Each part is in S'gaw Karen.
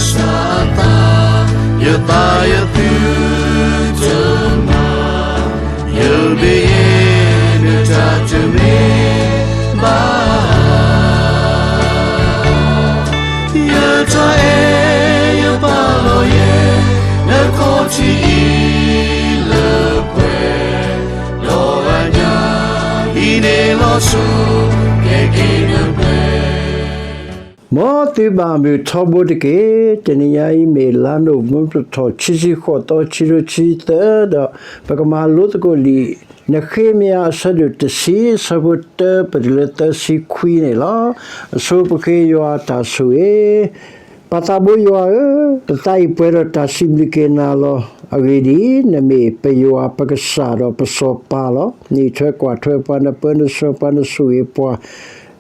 စၢ်အသး, ယသးယသုတမၤ, ယဘ့ယတၢ်တမ့ၢ်ဘၣ်. ယတၢ်အဲၣ်ယပာ်လီၤယဲ, နခီၣ်ထံးအံၤလၢပှဲၤ, ဒီးအညၣ်အံၤန့ၣ်လီၤစိၤ, ကဲက့ၤနပှဲၤ မ်သုဘၣ်မုာ်ထီဘိတက့ၢ်. တနံၤညါအံၤမ့ၢ်လါနိၣ်ဝ့ဘၢၣ်ထီၣ် ခံဆံဃိးသီ ခံကထိခံဆံသၢ, ဒီးပကမၤလိသကိးလံာ် နဃ့မယၤအဆၢဒိၣ်တဆံ အဆၢဖိတၢပတုၤလၢသၢဆံခွံန့ၣ်လီၤ. အဆိပဃ့ယွၤအတၢ်ဆိၣ်ဂ့ၤ ပၢ်သးဘိယွၤဧၢ, ပသးအံၤပှဲၤဒီးတၢ်စံးဘျုးက့ၤနၤလီၤ. အဂ့ၢ်ဒ်အံၤ, နမ့ၢ်ပယွၤပကစၢ်ဒီးပစီၤပၤလီၤ. နအံးထွဲကွၢ်ထွဲပှၤ, နပၢနဆှၢပှၤ, နဆိၣ်ဂ့ၤပှၤ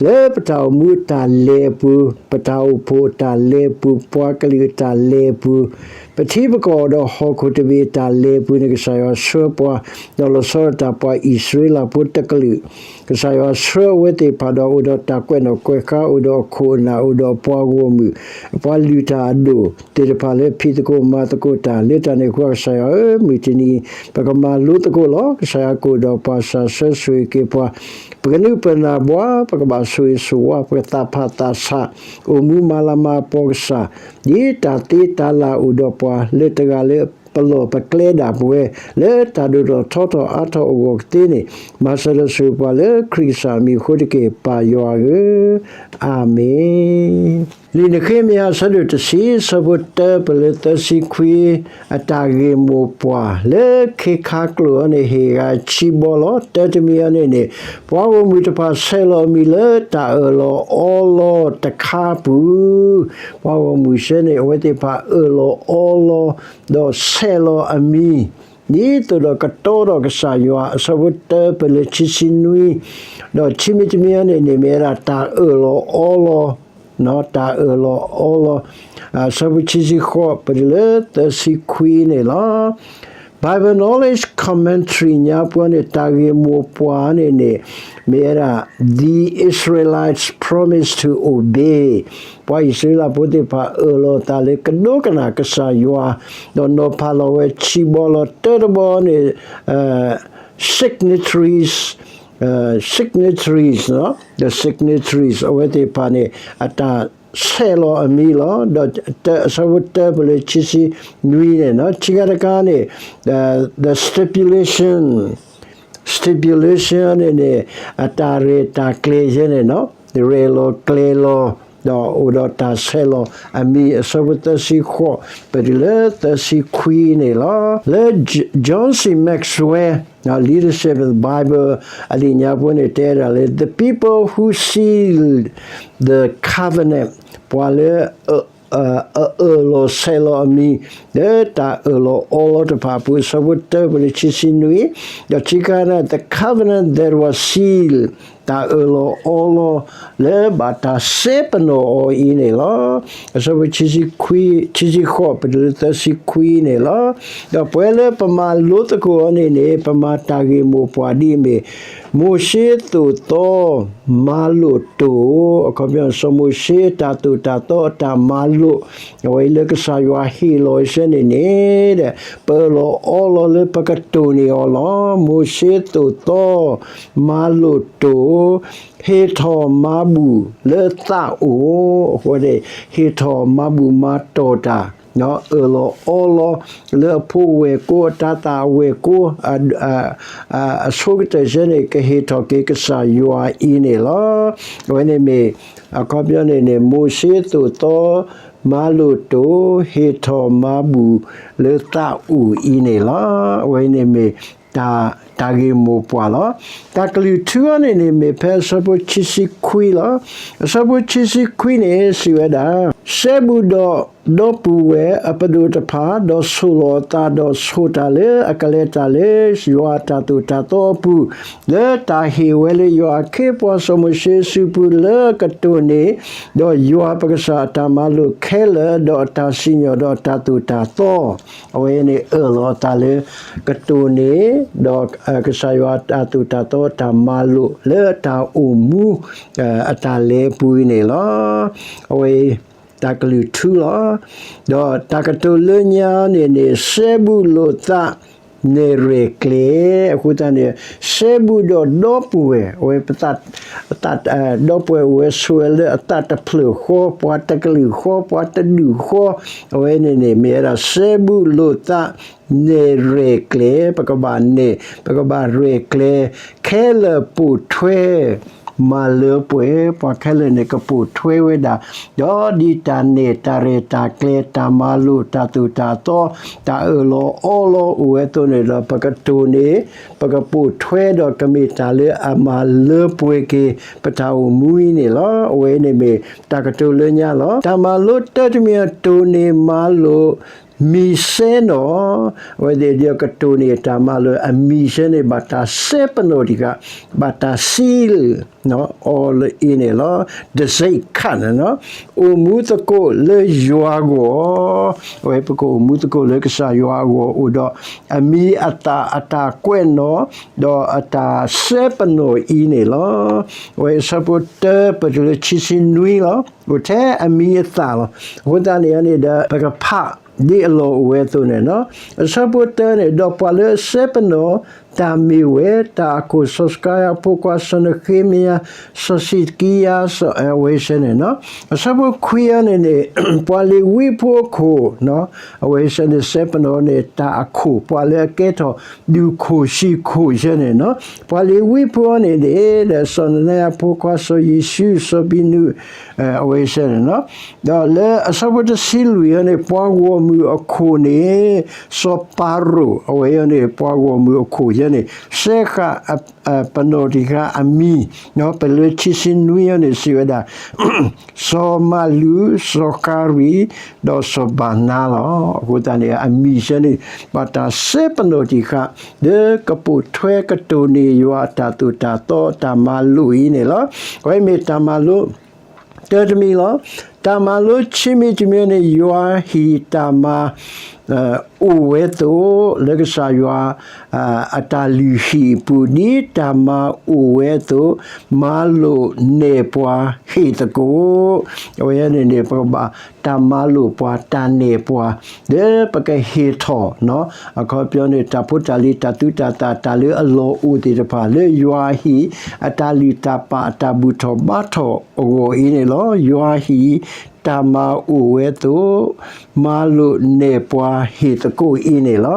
လၢပတၢ်အိၣ်မူအတၢ်လဲၤအပူၤ, ပတၢ်အိၣ်ဖှိၣ်အတၢ်လဲၤအပူၤ, ပှၤကလုာ်အတၢ်လဲၤအပူၤ, ပထံပကီၢ်ဒီးဟီၣ်ခိၣ်တဘ့ၣ်အတၢ်လဲၤအပူၤန့ၣ် ကစၢ်ယွၤဆှၢပှၤ, ဒီးလီၤဆီဒၣ်တၢ်ပှၤအံၣ်စရ့လးဖိတကလုာ်, ကစၢ်ယွၤဆှၢအဝဲသ့ၣ်တဖၣ်ဒီးအိၣ်ဒီးတၢ်ကွဲးနီၣ်ကွဲးဃါ, အိၣ်ဒီးအခိၣ်အနၢ်, အိၣ်ဒီးအပှၤဂီၢ်မုၢ်, အပှၤလုၢ်တၢ်အဒိၣ်သ့ၣ်တဖၣ်လၢဖံးသကိးမၤသကိးတၢ်, လၢတၢ်န့ၣ်အဃိ ကစၢ်ယွၤဧၢ, မုၢ်တနံၤ ပကမၤလိသကိးလီၤ. ကစၢ်ယွၤကအိၣ်ဒီးပှၤ, စၢ်ဆှၢဆိၣ်ဂ့ၤက့ၤပှၤ, ပကနုာ်ပၢၢ်နၢ်ဘှါ, ပကဘၣ်ဆိၣ်ဂ့ၤဆိၣ်ဝါ, ပကသးဖးသးဆး, အိၣ်မူမၤလၤမၤကပီၤကစၢ်, ဒ်တၢ်သ့တၢ်လၢ်အိၣ်ဒီးပှၤ, လၢတဂၤလၢပလီၢ်ပကျဲဒၣ်ပဝဲ, လၢတၢ်ဒိၣ်ထီၣ်ထီထီၣ်အါထီၣ်အဂီၢ်ကသ့န့ၣ်, မၤစၢၤဒီးဆိၣ်ဂ့ၤပှၤလၢခရံာ်ကစၢ်အမံၤအဃိတက့ၢ်, ပၢ်ယွၤဧၢ, အၤမ့ၣ်. လံာ်နဃ့မယၤအဆၢဒိၣ်တဆံ အဆၢဖိတၢပတုၤလၢသၢဆံခွံ, အတၢ်ဂ့ၢ်မိၢ်ပှၢ်လၢခ့ခါကျိာ်အံၤန့ၣ် ဟ့ၣ်ဂၤခံဘီလီၤ. တၢတမံၤအံၤန့ၣ်န့ၣ်, ပှၤဂီၢ်မုၢ်တဖၣ်ဆဲးလီၤအမံၤလၢတၢ်အၢၣ်လီၤအီလီၤတခါအပူၤ, ပှၤဂီၢ်မုၢ်စဲန့ၣ် အဝဲသ့ၣ်တဖၣ်အၢၣ်လီၤအီလီၤ, ဒီးဆဲးလီၤအမံၤ ဒ်သိးဒီးကတီဒီးကစၢ်ယွၤ, အဆၢဖိတၢပတုၤလၢခံဆံနွံ, ဒီးခံမံၤတမံၤအံၤန့ၣ်န့ၣ် မ့ၢ်ဝဲဒၣ်တၢ်အၢၣ်လီၤအီလီၤ, တၢ်အၢၣ်လီၤအီလီၤ, အဆၢဖိခံဆံဃိးပတုၤလၢသၢဆံခွံန့ၣ်လီၤ. Bible Knowledge Commentary ညါပှၤန့ၣ် တၢ်ဂ့ၢ်မိၢ်ပှၢ်န့ၣ်န့ၣ် မ့ၢ်ဝဲဒၣ် The Israelites Promise to Obey, ပှၤအံၣ်စရ့လးဖိသ့ၣ်တဖၣ်အၢၣ်လီၤအသးလၢကဒိကနၣ်ကစၢ်ယွၤ, ဒီးနီၤဖးလီၤဝဲခံဘီလီၤ. တၢတဘီန့ၣ် signatories, signatories, the signatories အဝဲသ့ၣ်တဖၣ်န့ၣ် အတၢ်ဆဲးလီၤအမံၤလီၤ. ဒီးအဆၢဖိတၢပတုၤလၢခံဆံနွံန့ၣ်, ခံခါတခါန့ၣ် the stipulation, stipulation န့ၣ်န့ၣ် အတၢ်ရဲၣ်တၢ်ကျဲၤယဲန့ၣ်, ရဲၣ်လီၤကျဲၤလီၤ, ဒီးအိၣ်ဒီးတၢ်ဆဲးလီၤအမံၤ, အဆၢဖိသၢဆံဃိးပတုၤလၢသၢဆံခွံန့ၣ်လီၤ. လၢ John C Maxwell Leadership in the Bible အလံာ်ညါပှၤန့ၣ် တဲဒၣ်လၢ the people who seal the covenant, ပှၤလၢ အအၢၣ်လီၤဆဲးလီၤအမံၤ လၢတၢ်အၢၣ်လီၤအီလီၤတဖၣ်အပူၤ, အဆၢဖိတၢပတုၤလၢခံဆံနွံ, ဒီးခံခါန့ၣ် the covenant that was sealed, တၢ်အၢၣ်လီၤအီလီၤလၢဘၣ်တၢ်စဲပနီၣ်အီၤအံၤန့ၣ်လီၤ. အဆၢဖိခံဆံခွံ, ခံဆံဃိးပတုၤလၢသၢဆံခွံန့ၣ်လီၤ. ဒီးပဝဲလၢပမၤလိသကိးအီၤန့ၣ်န့ၣ် ပမၤတၢ်ဂ့ၢ်မိၢ်ပှၢ်ဒ်အမ့ၢ် မိၤၡ့သိၣ်သီ မၤလိာ်တိၢ်, အခီပညီ စီၤမိၤၡ့အတၢ်သိၣ်တၢ်သီအတၢ်မၤလိာ်, အဝဲအံၤလၢကစၢ်ယွၤဟ့ၣ်လီၤအံၤစဲန့ၣ်န့ၣ်, ပအၢၣ်လီၤအီလီၤလၢပကတိၢ်န့ၢ်အီၤလီၤ. မိၤၡ့သိၣ်သီ မၤလိာ်တိၢ်, ဟ့ၣ်ထီၣ်မၤဘူၣ်လၢသးအိၣ်, အဃိန့ၣ် ဟ့ၣ်ထီၣ်မၤဘူၣ်မၤတီၢ်တၢ် အၢၣ်လီၤအီလီၤလၢအဖိအဝဲၢ်ကိ, အတၤသၣ်အဝဲၢ်ကိ, အဆိကတၢၢ်စဲန့ၣ် ကဟ့ၣ်ထီၣ်က့ၤကစၢ်ယွၤအံၤန့ၣ်လီၤ. အဝဲန့ၣ်မ့ၢ် အခီပညီန့ၣ်န့ၣ် မိၤၡ့သိၣ်သီ မၤလိာ်တိၢ် ဟ့ၣ်ထီၣ်မၤဘူၣ်လၢသးအိၣ်အံၤန့ၣ်လီၤ. အဝဲန့ၣ်မ့ၢ် တၢ်ဂ့ၢ်မိၢ်ပှၢ်လီၤ. တၢ်ကလုၢ်ထူအံၤန့ၣ်န့ၣ် မ့ၢ်ဖဲအဆၢဖိခံဆံခွံလီၤ. အဆၢဖိခံဆံခွံန့ၣ် စံးဝဲဒၣ်, စဲဘူးဒီးဒီပုၢ်ဝဲၢ်အပဒိၣ်တဖၣ်, ဒီးဆိၣ်လီၤအသး, ဒီးဆိၣ်တၢ်လၢအကလဲၤတၢ်လၢယွၤအတၢ်သိၣ်တၢ်သီအပူၤ, လၢတၢ်ဟ့ၣ်ဝဲလၢယွၤအခ့အပှၤစီၤမိၤၡ့အစုပူၤလၢအကတိၢ်န့ၢ်, ဒီးယွၤပကစၢ်အတၢ်မၤလိာ်ခဲလၢာ်, ဒီးအတၢ်စံၣ်ညီၣ်, ဒီးအတၢ်သိၣ်တၢ်သီ အဝဲန့ၣ်အၢၣ်လီၤအသးလၢ ကတိၢ်န့ၢ်, ဒီးကစၢ်ယွၤအတၢ်သိၣ်တၢ်သီအတၢ်မၤလိာ်လၢအတၢ်အိၣ်မူ အတၢ်လဲၤအပူၤအံၤန့ၣ်လီၤ. အဝဲ တၢ်ကလုၢ်ထူလီၤ. ဒီးတၢ်ကတိၤလၢညါန့ၣ်န့ၣ် စဲဘူးလိာ်သး နဲၣ်ရဲၣ်ကျဲၤ, အဃိသတးန့ၣ် စဲဘူးဒီးဒီပုၢ်ဝဲၢ်, အဝဲပသး, ဒီပုၢ်ဝဲၢ်အိၣ်ဝဲဆိးဝဲလၢအသးတဖျၢၣ်ဃီ, ပှၤတကလုာ်ဃီ, ပှၤတဒူၣ်ဃီ, အဝဲန့ၣ်န့ၣ် မ့ၢ်ဝဲဒၣ်စဲဘူးလိာ်သး နဲၣ်ရဲၣ်ကျဲၤ, ပကဘၣ်နဲၣ်, ပကဘၣ်ရဲၣ်ကျဲၤ, ခဲလၢာ်ပိာ်ထွဲ မၤလၢပှဲၤ, ပှၤခဲလၢာ်န့ၣ်ကပိာ်ထွဲဝဲဒၣ်, ဒီးဒ်တၢ်နဲၣ်တၢ်ရဲၣ်တၢ်ကျဲၤ တၢ်မၤလိာ်တၢ်သိၣ်တၢ်သီ တၢ်အၢၣ်လီၤအီလီၤအိၣ်ဝဲအသိးန့ၣ်ဒီး ပကတိၢ်န့ၢ်, ပကပိာ်ထွဲဒီးကမ့ၢ်တၢ်လၢအမၤလၢပှဲၤက့ၤ ပတၢ်အိၣ်မူအံၤန့ၣ်လီၤ. အဝဲန့ၣ်မ့ၢ်တၢ်ကတိၤလၢညါလီၤ. တၢ်မၤလိတၢတမံၤ တိၢ်န့ၢ်မၤလိာ် မံၤစဲနီၣ်, အဝဲသ့ၣ်ဒီးကတိၢ်န့ၢ်တၢ်မၤလိာ်အမံၤစဲန့ၣ် ဘ၁ၣ်တၢ်စဲပနီၣ်တံၢ်ဃာ်, ဘၣ်တၢ်စံးလၢ အီၤလၢအံၤန့ၣ်လီၤ. တစ့ခၣ်န့ၣ်, အိၣ်မူသကိးလၢယွၤအဂီၢ်, အဝဲပကအိၣ်မူသကိးလၢကစၢ်ယွၤအဂီၢ်အိၣ်ဒီး အမံၤအသၣ်အတၢ်ကွဲးနီၣ်, ဒီးအတၢ်စဲပနီၣ်အံၤန့ၣ်လီၤ. အဝဲအဆၢဖိတၢပတုၤလၢခံဆံနွံလီၤ. အိၣ်ထဲအမံၤအသၣ်လီၤ. အဃိသတးန့ၣ်န့ၣ်ဒီး ပကဖးဒ်အလီၢ်အိၣ်ဝဲအသိးန့ၣ်, အဆၢဖိတၢန့ၣ် ဒီးပှၤလၢအစဲပနီၣ်တၢ်မ့ၢ်ဝဲ တၢ်အခိၣ် စီၤစကၤယၤအဖိခွါ စီၤနဃ့မယၤ စီၤစံးဒကံယၤ အဝဲစဲန့ၣ်, အဆၢဖိခွံအံၤန့ၣ်န့ၣ် ပှၤလ့ၤဝံဖိအခိၣ် အဝဲစဲန့ၣ် စဲပနီၣ်န့ၣ် တၢ်အခိၣ် ပှၤလၢအကဲထီၣ်ဒူၣ်ခိၣ်ဆံးခိၣ်စဲန့ၣ်, ပှၤလ့ၤဝံဖိအံၤန့ၣ်န့ၣ် စီၤနနယၤအဖိခွါ စီၤယ့ၣ်ၡူး စီၤပံနူး အဝဲစဲန့ၣ်, ဒီးလၢအဆၢဖိတဆံလွံၢ်အံၤန့ၣ် ပှၤဂီၢ်မုၢ်အခိၣ်န့ၣ် စီၤပၤရိၣ် အဝဲအံၤန့ၣ် ပှၤဂီၢ်မုၢ်အခိၣ်ယဲန့ၣ် စဲဃာ်ပနီၣ်တံၢ်ဃာ်အမံၤ, ပလၢခံဆံနွံအံၤန့ၣ် စံးဝဲဒၣ် စီၤမၤလူး စီၤဃါရံၤ ဒီးစီၤဘၤနါလီၤ. အဃိသတးန့ၣ် အမံၤစဲန့ၣ် ဘၣ်တၢ်စဲပနီၣ်တံၢ်ဃာ် လၢကပိာ်ထွဲကတိၢ်န့ၢ်ယွၤအတၢ်သိၣ်တၢ်သီ တၢ်မၤလိာ်အံၤန့ၣ်လီၤ. အဝဲမ့ၢ်တၢ်မၤလိ တၢတမံၤလီၤ. တၢ်မၤလိခံမံၤတမံၤန့ၣ် ယွၤဟံၣ်တၢ်မၤ အိၣ်ဝဲအသိး လၢကစၢ်ယွၤ အတၢ်လုၢ်ဟံၣ်အပူၤ ဒ်တၢ်မၤအိၣ်ဝဲအသိး မၤလိာ်နဲၣ်ပှၤဟ့ၣ်သကိး, အဝဲန့ၣ်န့ၣ် ပကဘၣ်တၢ်မၤလိာ်ပှၤ တၢ်နဲၣ်ပှၤ လၢပကဟ့ၣ်ထီၣ် အခီပညီန့ၣ် တၢ်ဖိတၢ်လံၤ တၢ်သူတၢ်သၣ် တၢ်လၢအလီၢ်အိၣ်သ့ၣ်တဖၣ် လၢယွၤဟံၣ် အတၢ်လုၢ်တၢ်ပာ် အတၢ်ဘူၣ်ထီၣ်ဘါထီၣ်အဂီၢ်အံၤန့ၣ်လီၤ. ယွၤဟံၣ် တၢ်မၤအိၣ်ဝဲအသိး မၤလိာ်နဲၣ်ပှၤဟ့ၣ်သကိးအံၤန့ၣ်လီၤ.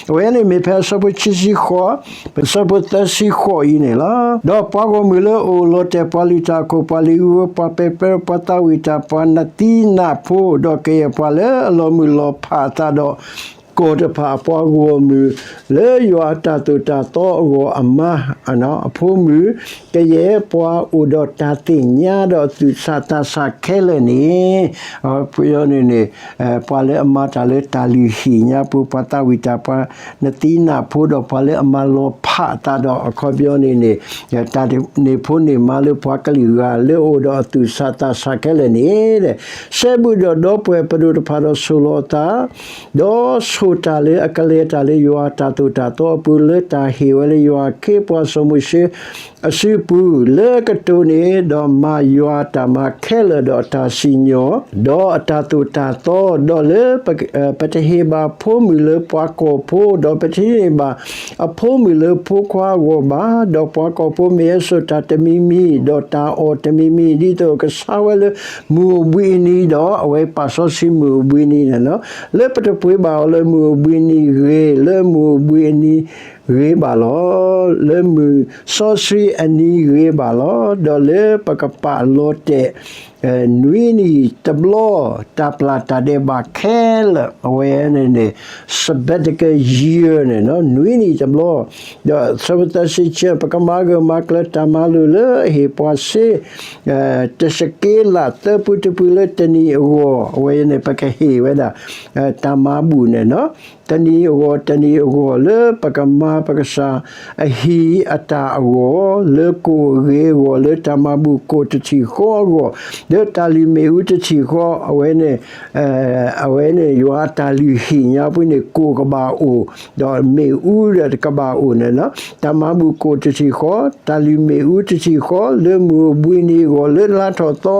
အဝဲန့ၣ်မ့ၢ်ဖဲအဆၢဖိခံဆံဃိး, အဆၢဖိသၢဆံဃိးအံၤန့ၣ်လီၤ. ဒီးပှၤဂီၢ်မုၢ်လၢအအိၣ်လီၤတဲာ် ပှၤလုၢ်တၢ်အခိၣ် ပှၤလ့ၤဝံဖိ ပှၤပဲာ်ပဲ ပှၤသးဝံၣ်တၢ် ပှၤနသံနၢ်ဖိ ဒီးကယဲၢ်ပှၤလၢအလီၤမုၢ်လီၤဖးအသးဒီး ကီၢ်တဖၣ်အပှၤဂီၢ်မုၢ် လၢယွၤအတၢ်သိၣ်တၢ်သီအဂီၢ်အမါ အဖိမုၣ် ကယဲၢ်ပှၤအိၣ်ဒီးတၢ်သ့ၣ်ညါဒီးသူၣ်ဆးသးဆးခဲလၢာ်န့ၣ်, ပယီၤန့ၣ်န့ၣ် ပှၤလၢအမၤတၢ်လၢတၢ်လုၢ်ဟံၣ်ညါပူၤ ပှၤသးဝံၣ်တၢ် ပှၤနသံနၢ်ဖိ ဒီးပှၤလၢအမၤလီၤဖးအသးဒီး အခီပညီန့ၣ်န့ၣ် တၢ်န့ၢ်ဖိန့ၢ်မါလၢပှၤကလုာ်ဂၤ လၢအအိၣ်ဒီးအသူၣ်ဆးသးဆးခဲလၢာ်န့ၣ် စဲဘူးဒီးဒီပုၢ်ဝဲၢ်ပဒိၣ်တဖၣ်ဒီးဆိၣ်လီၤအသး ဒီးဆိၣ်တၢ်လၢအကလဲၤတၢ်လၢယွၤအတၢ်သိၣ်တၢ်သီအပူၤ လၢတၢ်ဟ့ၣ်ဝဲလၢယွၤအခ့အပှၤစီၤမိၤၡ့ အစုပူၤ လၢကတိၢ်န့ၢ် ဒီးမၤယွၤအတၢ်မၤခဲလၢာ် ဒီးအတၢ်စံၣ်ညီၣ် ဒီးအတၢ်သိၣ်တၢ်သီ ဒီးလၢ ပတဟ့ၣ်ဘၣ်ဖိမုၣ်လၢပှၤကီၢ်ဖိ ဒီးပတဟ့ၣ်ဘၣ်အဖိမုၣ်လၢဖိခွါအဂီၢ်ဘၣ်, ဒီးပှၤကီၢ်ဖိမ့ၢ်ဟဲစိာ်တၢ်တမံၤမံၤ ဒီးတၢ်အီၣ်တမံၤမံၤ ဒ်သိးကဆါဝဲလၢမုၢ်အိၣ်ဘှံးအနံၤ ဒီးအဝဲပာ်စီဆှံမုၢ်အိၣ်ဘှံးအနံၤန့ၣ်လီၤ. လၢပတပှ့ၤဘၣ်အီၤလၢမုၢ်အိၣ်ဘှံးအနံၤဂ့ၤ, လၢမုၢ်အိၣ်ဘှံးအနံၤဂ့ၤဘၣ်လီၤ. လၢမုၢ်စီဆှံအနံၤဂ့ၤဘၣ်လီၤ. ဒီးလၢပကပာ်လီၤတဲာ် နွံနံၣ်တဘျီ တၢ်ပျၢ်တၢ်ဒဲးဘးခဲလၢာ် အဝဲန့ၣ်န့ၣ် sabbatical year န့ၣ် နွံနံၣ်တဘျီ, ဒီးအဆၢဖိသၢဆံခံ ပကမၤဂၢၢ်မၤကျၢၤတၢ်မၤလိာ်လၢအဟ့ၣ်ပှၤစ့ တစက့လး သၢပူတပူလၢတနံၣ်အဂီၢ် အဝဲန့ၣ် ပကဟ့ၣ်ဝဲဒၣ် တၢ်မၤဘူၣ်န့ၣ် တနံၣ်အဂီၢ် တနံၣ်အဂီၢ်လၢပကမၤ ပကစၢ်အဟံၣ်အတၢ်အဂီၢ်, လၢကိၣ်အဂ့ၤအဂီၢ်, လၢတၢ်မၤဘူၣ်ကိၣ်တထံၣ်ဃီအဂီၢ်, လၢတၢ်လုၢ်မ့ၣ်အူတထံၣ်ဃီ, အဝဲန့ၣ် အဝဲန့ၣ် ယွၤအတၢ်လုၢ်ဟံၣ်ညါပူၤန့ၣ် ကိၣ်ကဘၣ်အိၣ်, ဒီးမ့ၣ်အူဒီးကဘၣ်အိၣ်န့ၣ်လီၤ. တၢ်မၤဘူၣ်ကိၣ်တထံၣ်ဃီ, တၢ်လုၢ်မ့ၣ်အူတထံၣ်ဃီ, လၢမုၢ်အဘှံးနံၤအဂီၢ်, လၢလါထီၣ်သီ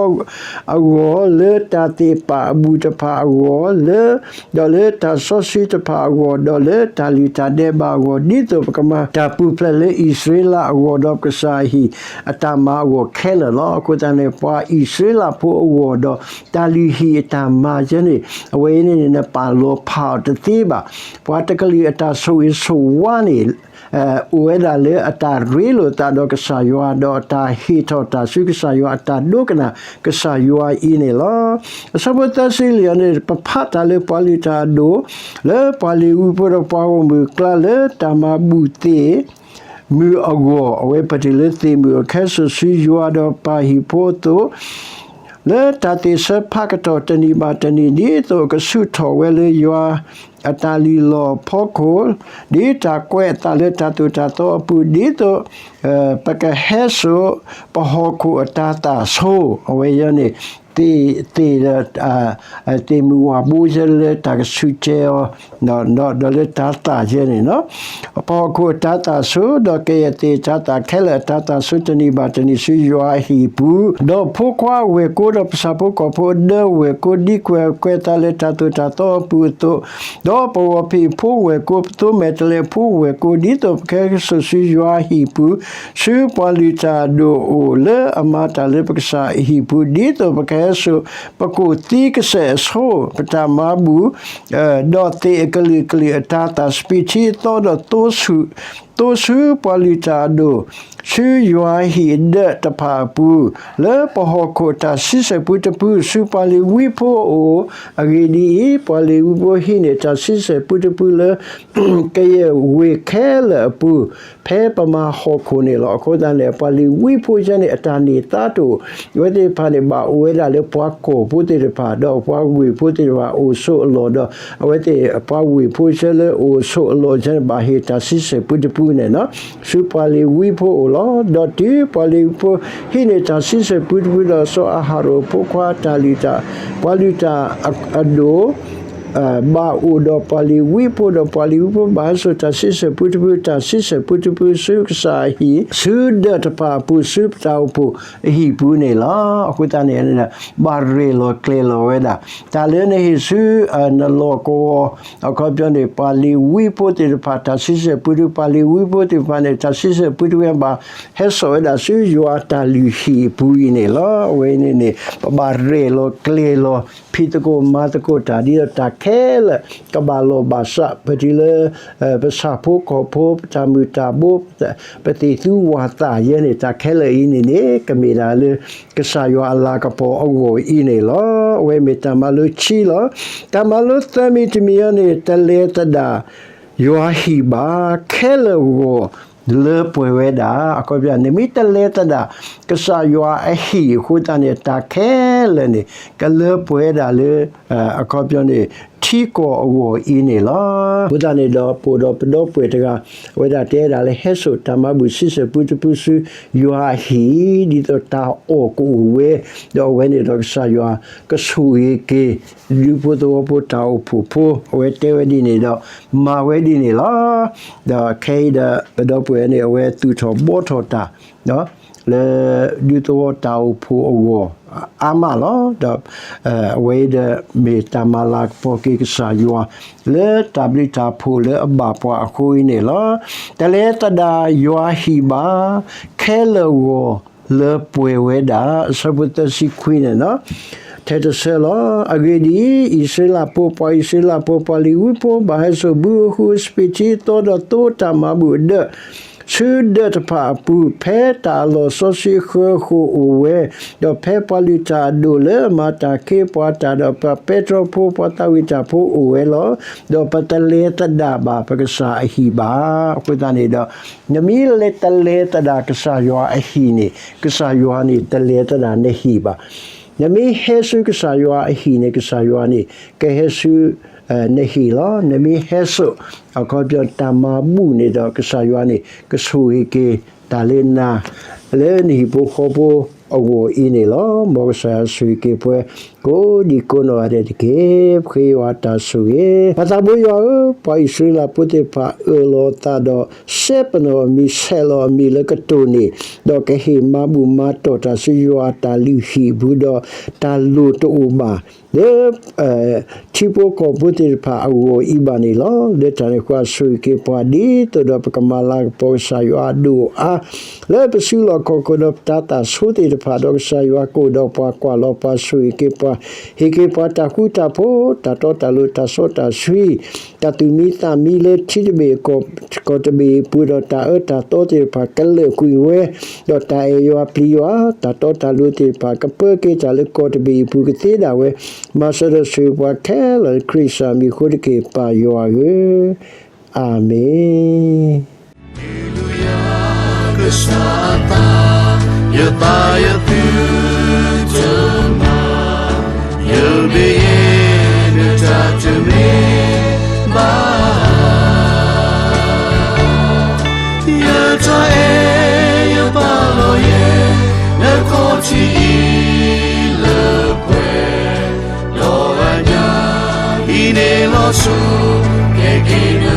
အဂီၢ်, လၢတၢ်သ့ၣ်ပာ်အဘူၣ်တဖၣ်အဂီၢ်, လၢ ဒီးလၢတၢ်စီဆှံတဖၣ်အဂီၢ်, ဒီးလၢတၢ်လုၢ်တၢ်ဒဲးဘးအဂီၢ်, ဒ်သိးပကမၤတၢ်ပူၤဖျဲးလၢအံၣ်စရ့လးအဂီၢ်, ဒီးပကစၢ်အဟံၣ်အတၢ်မၤအဂီၢ်ခဲလၢာ်လီၤ. အဃိသတးန့ၣ် ပှၤအံၣ်စရ့လးဖိအဂီၢ်ဒီး တၢ်လုၢ်ဟံၣ်အတၢ်မၤယဲန့ၣ် အဝဲအံၤန့ၣ် နပာ်လီၤဖးအီၤတသ့ဘၣ်. ပှၤတကလုာ်အတၢ်ဆိၣ်ဂ့ၤဆိၣ်ဝါန့ၣ် အိၣ်ဝဲဒၣ်လၢအတၢ်ရ့လိာ်သးဒီးကစၢ်ယွၤ, ဒီးအတၢ်ဟ့ၣ်ထီၣ်တၢ်ဆူကစၢ်ယွၤ, အတၢ်ဒိကနၣ်ကစၢ်ယွၤအံၤန့ၣ်လီၤ. အဆၢဖိသၢဆံလွံၢ်န့ၣ် ပဖးတၢ်လၢပှၤလုၢ်တၢ်အဒိၣ်, လၢပှၤလ့ၤဝံဖိဒီးပှၤဂီၢ်မုၢ်အကျါလၢတၢ်မၤဘူၣ်သ့ၣ်မုၢ်အဂီၢ်, အဝဲပတုၤလၢသ့ၣ်မုၢ်အကဟဲစိာ်ဆူယွၤဒီးပၢ်ဟံၣ်ဖိအသိး, လၢတၢ်သ့ၣ်ဆၢဖးကတီၢ်တနံၣ်ဘၣ်တနံၣ်, ဒ်သိးကဆူၣ်ထီၣ်ဝဲလၢယွၤအတၢ်လံၣ်လီၢ်ဖီခိၣ်, ဒ်တၢ်ကွဲးအသးလၢတၢ်သိၣ်တၢ်သီအပူၤ, ဒ်သိး ပကဟဲစိာ်ပဟီၣ်ခိၣ်အတၤသၣ်ဆိ, အဝဲယဲန့ၣ် သ့ၣ်ဒီး သ့ၣ်မုၢ်ဝၣ်ဘိယဲလၢတၢ်ကဆူးကဲအီၤ ဒီးလၢတၤသၣ်ယဲန့ၣ်လီၤ. ပဟီၣ်ခိၣ်အတၤသၣ်ဆိ, ဒီးကယဲၢ်သ့ၣ်တၤသၣ်ခဲလၢာ်အတၤသၣ်ဆိ တနံၣ်ဘၣ်တနံၣ်ဆူယွၤအဟံၣ်အပူၤ, ဒီးဖိခွါအဝဲၢ်ကိဒီးပဆၣ်ဖိကီၢ်ဖိအဒၢဝဲၢ်ကိ ဒ်ကွဲးကွဲးသးလၢတၢ်သိၣ်တၢ်သီအပူၤအသိး, ဒီးပဂီၤဖံးဖိဝဲၢ်ကိ, ပသိမဲာ်တဲးလဲးဖိဝဲၢ်ကိ, ဒ်သိးပကဟဲစိာ်ဆူယွၤအဟံၣ်အပူၤ, ဆူပှၤလုၢ်တၢ်အဒိၣ်အအိၣ်, လၢအမၤတၢ်လၢပကစၢ်အဟံၣ်အပူၤ, ဒ်သိးပကဟဲစိာ်ပကိၣ်သံကစဲာ်အဆိ, ပတၢ်မၤဘူၣ် ဒီးသ့ၣ်အကလုာ်ကလုာ်အတၤသၣ်, စပံးထံအသီဒီးသိဆူၣ်, သိဆူပှၤလုၢ်တၢ်အဒိၣ်, ဆူယွၤဟံၣ်အဒၢးတဖၣ်အပူၤ, လၢပဟီၣ်ခိၣ်တၢ်ဆံဆဲၣ်ပူတဖု, ဆူပှၤလ့ၤဝံဖိအအိၣ်, အဂ့ၢ်ဒ်အံၤ, ပှၤလ့ၤဝံဖိဟံးန့ၢ်တၢ်ဆံဆဲၣ်ပူတဖုလၢ ကယဲၢ်ဝ့ၢ်ခဲလၢာ်အပူၤ, ဖဲပမၤဟီၣ်ခိၣ်န့ၣ်လီၤ. အဃိသတးန့ၣ် ပှၤလ့ၤဝံဖိယဲန့ၣ် အတၢ်န့ၢ်သါတအိၣ်, အဝဲသ့ၣ်တဖၣ်န့ၣ် ဘၣ်အိၣ်ဝဲဒၣ်လၢပှၤကီၢ်ဖိသ့ၣ်တဖၣ် ဒီးပှၤဝ့ၢ်ဖိသ့ၣ်တဖၣ်အိၣ်ဆိးအလီၢ်ဒီး အဝဲသ့ၣ်ပှၤဝ့ၢ်ဖိဆၢလၢအိၣ်ဆိးအလီၢ်ဆၢန့ၣ် ဘၣ်ဟ့ၣ်တၢ်ဆံဆဲၣ်ပူတဖုန့ၣ်လီၤ. ဆူပှၤလ့ၤဝံဖိအအိၣ်လီၤ. ဒီးတုၤပှၤလ့ၤဝံဖိဟံးန့ၢ်တၢ်ဆံဆဲၣ်ပူတဖုဒီး စီၤအၤဟရိၣ်အဖိခွါတၢ်လုၢ်တၢ်, ပှၤလုၢ်တၢ်အဒိၣ် ဘၣ်အိၣ်ဒီးပှၤလ့ၤဝံဖိဒီး ပှၤလ့ၤဝံဖိဘၣ်ဟဲစိာ်တၢ်ဆံဆဲၣ်ပူတဖု, တၢ်ဆံဆဲၣ်ပူတဖုဆူကစၢ်အဟံၣ်, ဆူဒၢးတဖၣ်အပူၤ, ဆူပတၢ်အိၣ်ဖှိၣ်အဟံၣ်ပူၤန့ၣ်လီၤ. အဃိသတးန့ၣ် ဘၣ်ရဲၣ်လီၤကျဲၤလီၤဝဲဒၣ် တၢ်လၢနဟ့ၣ်ဆူ နလီၢ်ကဝီၤ အခီပညီန့ၣ် ပှၤလ့ၤဝံဖိသ့ၣ်တဖၣ် တၢ်ဆံဆဲၣ်ပူတဖု, ပှၤလ့ၤဝံဖိသ့ၣ်တဖၣ်န့ၣ် တၢ်ဆံဆဲၣ်ပူတဖု ဘၣ်ဟဲစိာ်ဝဲဒၣ်ဆူယွၤတၢ်လုၢ်ဟံၣ်အပူၤအံၤန့ၣ်လီၤ. အဝဲန့ၣ်န့ၣ် ပဘၣ်ရဲၣ်လီၤကျဲၤလီၤ ဖံးသကိးမၤသကိးတၢ် ဒ်သိးတၢ်ခဲလၢာ် ကဘၣ်လီၢ်ဘၣ်စး ပတုၤလၢ ပဆၣ်ဖိကီၢ်ဖိ ပတၢ်မုၢ်တၢ်ဘိ ပသ့ၣ်သူဝၣ်သၣ်ယဲန့ၣ် တၢ်ခဲလၢာ်အံၤန့ၣ်န့ၣ် ကမ့ၢ်ဒၣ်လၢ ကစၢ်ယွၤအလၤကပီၤအဂီၢ်အံၤန့ၣ်လီၤ. အဝဲမ့ၢ်တၢ်မၤလိခံလီၤ. တၢ်မၤလိသၢမံၤတမံၤအံၤန့ၣ် တလဲၤသဒၣ်ယွၤဟံၣ်ဘၣ် ခဲလၢာ်အဂီၢ် လၢပှဲၤဝဲဒၣ် အခီပညီ နမ့ၢ်တလဲၤသဒၣ် ကစၢ်ယွၤအဟံၣ်အဃိသတးန့ၣ် တၢ်ခဲလၢာ်န့ၣ် ကလၢပှဲၤဝဲဒၣ်လၢ အခီပညီန့ၣ် ထံကီၢ်အဂီၢ်အံၤန့ၣ်လီၤ. အဃိသတးန့ၣ်ဒီး ပအိၣ်ဒီးပဒီပုၢ်ဝဲၢ်တဂၤ အဝဲဒၣ်တဲဒၣ်လၢ ဟဲစိာ်တၢ်မၤဘူၣ်ဆံဆဲၣ်ပူတဖုဆူယွၤအဟံၣ် ဒ်သိးတၢ်အီၣ်ကအိၣ်ဝဲ ဒီးအဝဲန့ၣ်ဒီးကစၢ်ယွၤကဆိၣ်ဂ့ၤက့ၤ ဒူဖိသဝီဖိတၢ်အိၣ်ဖှိၣ်ဖိ အဝဲတဲဝဲဒ်န့ၣ်ဒီး မၤဝဲဒ်န့ၣ်လီၤ. ဒီးခဲအံၤဒီး ပဒီပုၢ်ဝဲၢ်န့ၣ် အဝဲသူၣ်ထီၣ်ဘှီထီၣ်တၢ် လၢဒူသဝီတၢ်အိၣ်ဖှိၣ်အဂီၢ် အါမးလီၤ. ဒီး အဝဲအံၤဒီး မ့ၢ်တၢ်မၤလၤကပီၤက့ၤကစၢ်ယွၤ လၢတၢ်ဘျုးတၢ်ဖှိၣ်လၢအဘၣ်ပှၤအဃိအံၤန့ၣ်လီၤ. တလဲၤသဒၣ်ယွၤဟံၣ်ဘၣ် ခဲလၢာ်အဂီၢ်လၢပှဲၤဝဲဒၣ် အဆၢဖိသၢဆံခွံန့ၣ်လီၤ. ထဲတဆၢလီၤ. အဂ့ၢ်ဒ်အံၤ, အံၣ်စရ့လးဖိ, ပှၤအံၣ်စရ့လးဖိ, ပှၤလ့ၤဝံဖိ ဘၣ်ဟဲစိာ်ဘုအဃု စပံးထံအသီဒီးသိတၢ်မၤဘူၣ်အဒၢး ဆူဒၢးတဖၣ်အပူၤ, ဖဲတၢ်အလီၢ်စီဆှံအဃၢအဃိၣ်အိၣ်ဝဲ, ဒီးဖဲပှၤလုၢ်တၢ်အဒိၣ်လၢအမၤတၢ်ခ့ပှၤတၢ်ဒီး ပှၤပဲတြီဖိ, ပှၤသးဝံၣ်တၢ်ဖိအိၣ်ဝဲလီၤ. ဒီးပတလဲၤသဒၣ်ဘၣ်ပကစၢ်အဟံၣ်ဘၣ်. အဃိသတးန့ၣ်ဒီး နမ့ၢ်လဲၤတလဲၤသဒၣ်ကစၢ်ယွၤအဟံၣ်န့ၣ် ကစၢ်ယွၤန့ၣ် တလဲၤသဒၣ်နဟံၣ်ဘၣ်. နမ့ၢ်ဟဲဆူကစၢ်ယွၤအဟံၣ်န့ၣ် ကစၢ်ယွၤန့ၣ် ကဟဲဆူ နဟံၣ်လီၤ. နမ့ၢ်ဟဲစိာ် အခီပညီတၢ်မၤဘူၣ်န့ၣ်ဒီး ကစၢ်ယွၤန့ၣ် ကဆိၣ်ဂ့ၤက့ၤတၢ်လၢနၤ လၢနဟံၣ်ဖိဃီဖိအဂီၢ်အံၤန့ၣ်လီၤ. မ်ကစၢ်ယွၤဆိၣ်ဂ့ၤက့ၤပှၤ ကိးဒံကိးနီၢ်ဂၤဒဲးတက့ၢ်. ပဃ့ယွၤတၢ်ဆိၣ်ဂ့ၤ. ပၢ်သးဘိယွၤဧၢ, ပှၤအံၣ်စရ့လးဖိသ့ၣ်တဖၣ်အၢၣ်လီၤအသးဒီး စဲပနီၣ်အမံၤ ဆဲးလီၤအမံၤလၢကတိၢ်န့ၣ်, ဒီးကဟ့ၣ်မၤဘူၣ်မၤတီၢ်တၢ်ဆူယွၤအတၢ်လုၢ်ဟံၣ်ပူၤဒီး တၢ်လိၣ်တအိၣ်ဘၣ် လၢ ထံဖိကီၢ်ဖိသ့ၣ်တဖၣ်အဂီၢ်အံၤဘၣ်န့ၣ်လီၤ. လၢတၢ်န့ၣ်အဃိ ဆိၣ်ဂ့ၤက့ၤပှၤဒ်သိးဒီး ပကမၤလၤကပီၤကစၢ်ယွၤအဒိၣ်အါ လၢပစုလီၢ်ခီၣ်ခိၣ်ဒီးပတၤသၣ်ဆိသ့ၣ်တဖၣ် ဒီးကစၢ်ယွၤကအိၣ်ဒီးပှၤ ကွၢ်လီၤပှၤ ဆိၣ်ဂ့ၤက့ၤပှၤ ဟ့ၣ်က့ၤပှၤတၢ်ဃူတၢ်ဖိး တၢ်တီတၢ်လိၤ တၢ်စီတၢ်ဆှံ တၢ်သူၣ်မံသးမံလၢထံတဘ့ၣ် ကီၢ်တဘ့ၣ်အပူၤဒီး တၢ်အၢတၢ်သီသ့ၣ်တဖၣ် ကလၢာ်ကွံာ်ဝဲ ဒီးတၢ်အဲၣ်ယွၤပျံၤယွၤ တၢ်တီတၢ်လိၤသ့ၣ်တဖၣ် ကပၢက့ၤတၢ်လၢကီၢ်တဘ့ၣ်အပူၤ ကသ့ဒၣ်ဝဲ မၤစၢၤဒီးဆိၣ်ဂ့ၤပှၤခဲလၢာ်လၢခရံာ်ကစၢ်မံၤအဃိတက့ၢ် ပၢ်ယွၤဧၢ, အၤမ့ၣ်. ကစၢ်အသး, ယသးယသုတမၤ, ယမ့ၢ်ယဲ နတၢ်တမ့ၢ်ဘၣ်. ယတၢ်အဲၣ်ယပာ်လီၤယဲ နခီၣ်ထံးအံၤလၢပှဲၤ, ဒီးအညါ အံၤန့ၣ်လီၤဆီ ကဲက့ၤန